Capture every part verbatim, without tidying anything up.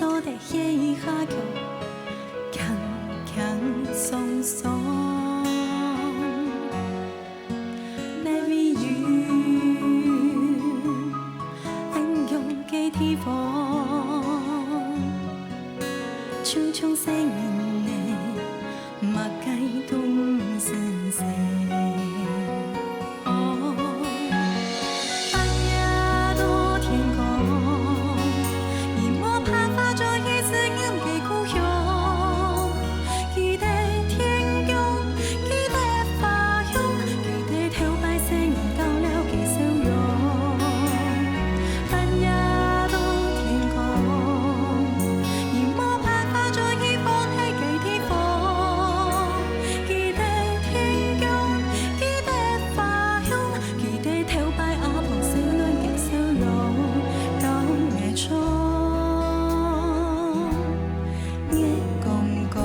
坐在歇一下腳，輕輕鬆鬆。哪位有恁樣个地方？像像細人仔，麼个都毋使想。哦，半夜到天光， 記得頭擺阿婆笑臉个笑容，到月光，月光光。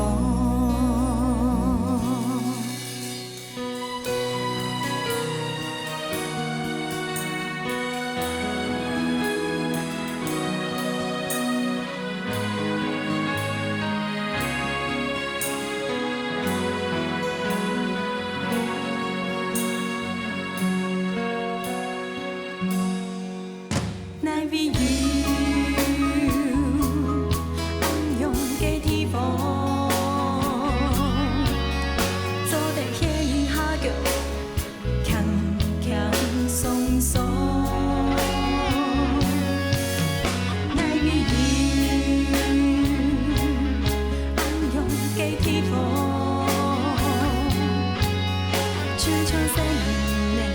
哪位有恁樣个地方？坐在歇一下腳，輕輕鬆鬆。哪位有恁樣个地方？就像細人仔，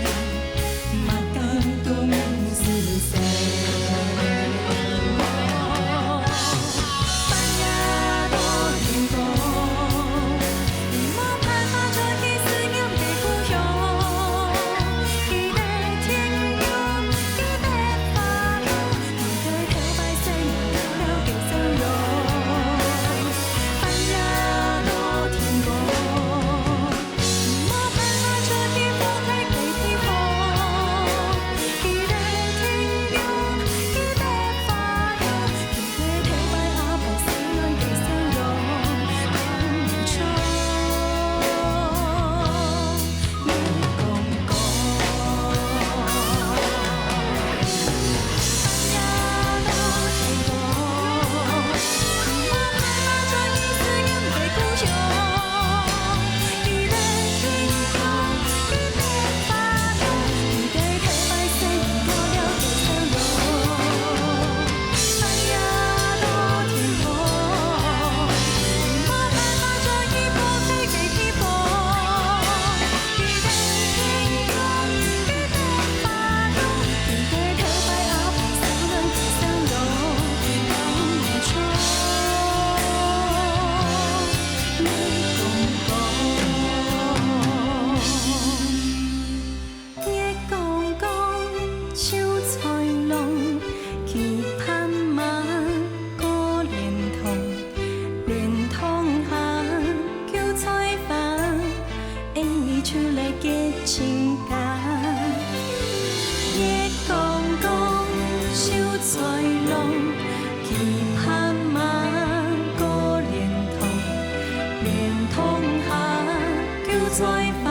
月光光，秋菜濃，期盼嘛過蓮塘，蓮塘下，韭菜花， 𫣆俚就來結親家。月光光，秋菜濃，期盼嘛過蓮塘，蓮塘下，韭菜花，